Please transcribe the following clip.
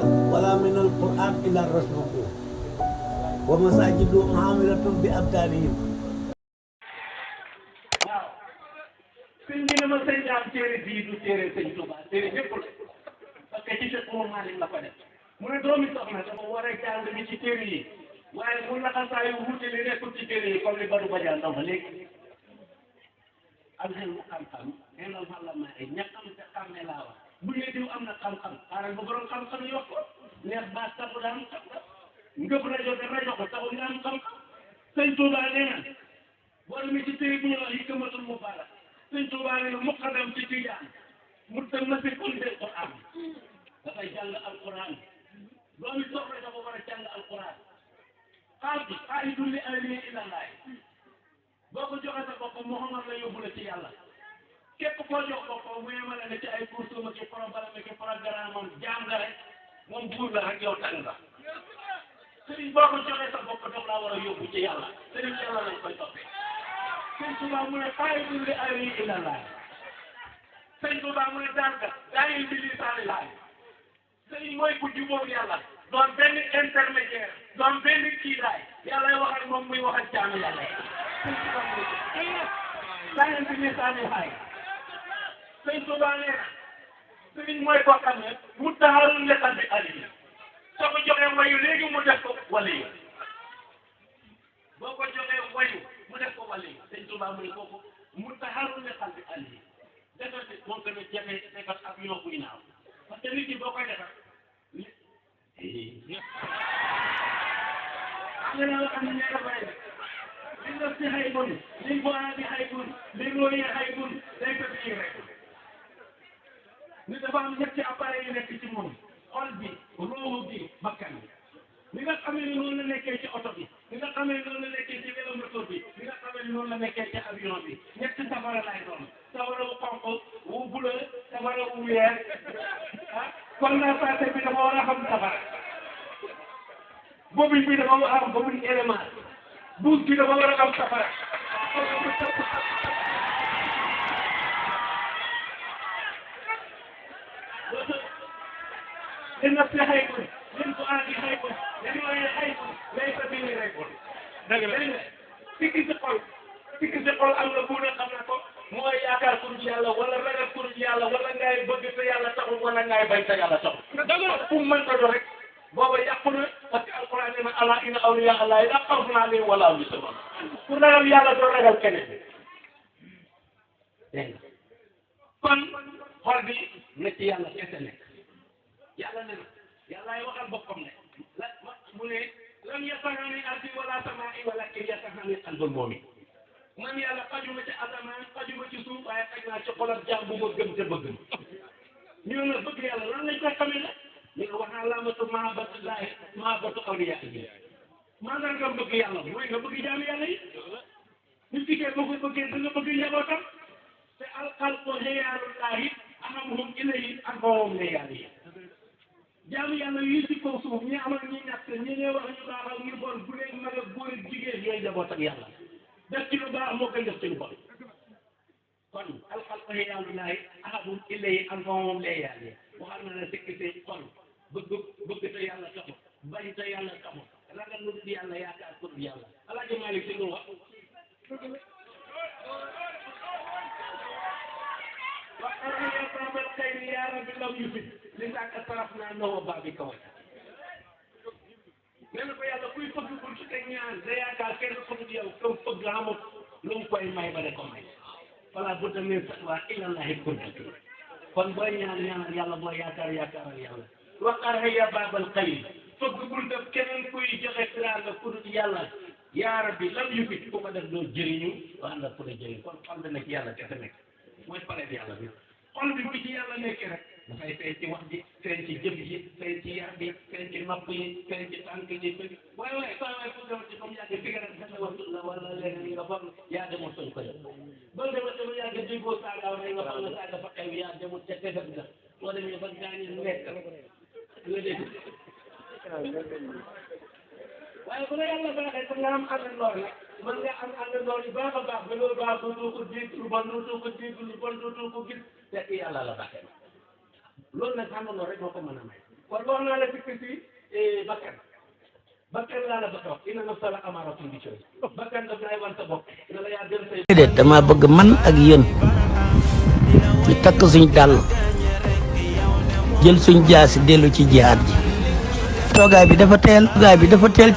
ولا من القرآن إلا رسمه ومساجد عامرة بأبدانهم. waaw sëñ bi ne ma sëñ daam téere bii du téere sëñ Tuubaa téere yëpp la parce que ci Cheikh Oumar Malick la ko def mu ne doomi soxna dafa war a jàng bi ci téere yi waaye mu laxasaayu wuute li nekkul ci téere yi comme li Badou Badiane dafa léegi am xel mu xam-xam nee na la ma ay ñàkkam te xàmmee laa wax bu ñu diw am na xam-xam xaaral ba borom xam-xam yi wax ko neex baat taxu daa am xam-xam ngëb rajo de rajo ko taxu nga am xam-xam sëñ Tuubaa nee na boo demee ci téere bu ñu wax Hikmatul Mubaarak sëñ Tuubaa nee na muqaddam ci Tijaan mu dem na si undee Qur'an dafay jàng alquran doomi soxla dafa war a jàng alquran qaa'idun li ahlihi ilallah boo ko joxe sa bopp Muhammad la yóbbu la ci yàlla képp koo jox boppam mu yemale ne ci ay courses ki problème ki programme am jaam nga rek moom buur la rek yow tàng nga sëriñ boo ko joxee sa bopp daf laa war a yóbbu ci yàlla sëriñ yàlla lañ koy toppee sëñ Tuubaa mu ne qaa'idun li ahlihi ilallah sëñ Tuubaa mu ne daanaka daayil bi lisaani laay sëriñ mooy ku jubóog yàlla doon benn intermédiaire doon benn kiidaay yàlla wax ak moom muy wax ak jaamu yàlla sëñ Tuubaa mu ne daayil bi lisaani laay sëñ Tuubaa nee na sëriñ mooy koo xam ne mu taxarul lekkal bi ali soo ko joxee wayu léegi mu def ko waliyu boo ko joxee wayu mu def ko waliyu sëñ Tuubaa mu ne kooku mu taxarul lekkal bi ali defar bi moom tamit jafe defar ak yoo buy naaw parce que nit ki boo koy defar nga naa la xam ne ñaata bay li nga si xay bun li boaa bi xay bun li mooy xay bun day ko bii rek ni dafa am ñetti appareil yu nekk ci moom xol bi roohu bi bakkan bi ni nga xamee ni noonu la nekkee ci oto bi ni nga xamee ni noonu la nekkee ci vélo moteur bi ni nga xamee ni noonu la nekkee ci avion bi ñetti safara lay doon safara wu xonq wu bleu safara wu weex ah condensateur bi dafa war a xam safara bobine bi dafa war a xam bobine élément douche bi dafa war a xam safara للنفس حيب للفؤاد حيب للوعي حيب ليس به ريب sikki si xol am na bu ne xam na ko mooy yaakaar kur ji yàlla wala ragal kur ji yàlla wala ngay bëgg te yàlla taxul wala ngay bañ te yàlla taxul fu mu mën ko do rek booba yàqu na parce que alquran nee na ala inna awliya allahi la xawfun alayhim wala hum yahzanun ku ragal yàlla doo ragal keneen dégg nga kon xol bi na ci yàlla kese nekk yàlla ne yàllaay waxal boppam ne la mu ne lam yasahani ardi wala samaa'i walakin yasahani qalbul mu'min man yàlla xajuma ci asamaan xajuma ci suuf waaye xaj naa ci xolab jaam bu ma gëm te bëgg ñu ne bëgg yàlla lan lañ koy xamee ne ñu ne wax naa laamatu mahabbatullahi mahabbatu awliyaa'ihi maanaam nga bëgg yàlla mooy nga bëgg jaam yàlla yi nit ki kay boo ko bëggee da nga bëgg njabootam te alxalqu xiyaarullahi ahamuhum ilayhi anfa'uhum li yàlla yi jaamu yàlla yi ci kaw suuf ñi amal ñi ñàkk ñi ne wax ñu baax ak ñu bon bu leen mag ak góor ak jigéen ñooy njaboot ak yàlla def ci lu baax moo koy def ci lu bon kon alxalqu xiyaarullahi ahamuhum ilayhi anfa'uhum li yàlla yi waxal na ne sikki si xol bëgg te yàlla taxul bañ te yàlla taxul ragal lu dul yàlla yaakaar ko dul yàlla Alaaji Maalik Si lu wax وقال يا باب الخير يا رب لم يفد لذاك اعترفنا انه بابك وجه nee na ko yàlla kuy fëgg bul su teg ñaan da yaakaar kenn xamul yow comme fëgg amut lu mu koy may ba de ko may voilà bu demee fatwa ilallahi kuntatu kon booy ñaan yàlla booy yaakaaral yàlla waqar ya babal xayr fëgg bul def keneen kuy joxe teraanga ku dul yàlla yaa rabbi lam yufit ku ko def doo jëriñu waa nga pour a jëriñ kon xam na ci yàlla kese nekk mooy pare bi yàlla bi xol bi bu ci yàlla nekkee rek dafay feeñ ci wax ji feeñ ci jëf ji feeñ ci yar bi feeñ ci nopp yi feeñ ci tànk yi waaye saa waay fu demal ci comme yàgg cigarette dafa wax la wala leneen nga foog yaa demoon soñ ko yow ba demal dama yàgg déggoo saagaaw rek nga foog na saaga fa xew yaa demul ca tefet ga boo demee ba gaañi nekk nga dégg waaye bu la yàlla baaxee te nga am àndandoor nag mën nga am àndandoor yu baax a baax ba loolu baax dootoo ko dégg lu bon dootoo ko dégg lu bon dootoo ko gis fekk yàlla la baaxee loolu nag àndandoor rek moo ko mën a may kon wax naa la fikk si bakkan laa la bëgg a wax inna nafsa la amaaratun bi sooy bakkan daf lay wan sa bopp na la yaa jël say. déedéet dama bëgg man ak yéen ñu takk suñ dàll jël suñ jaasi dellu ci jihaad ji. toogaay bi dafa teel.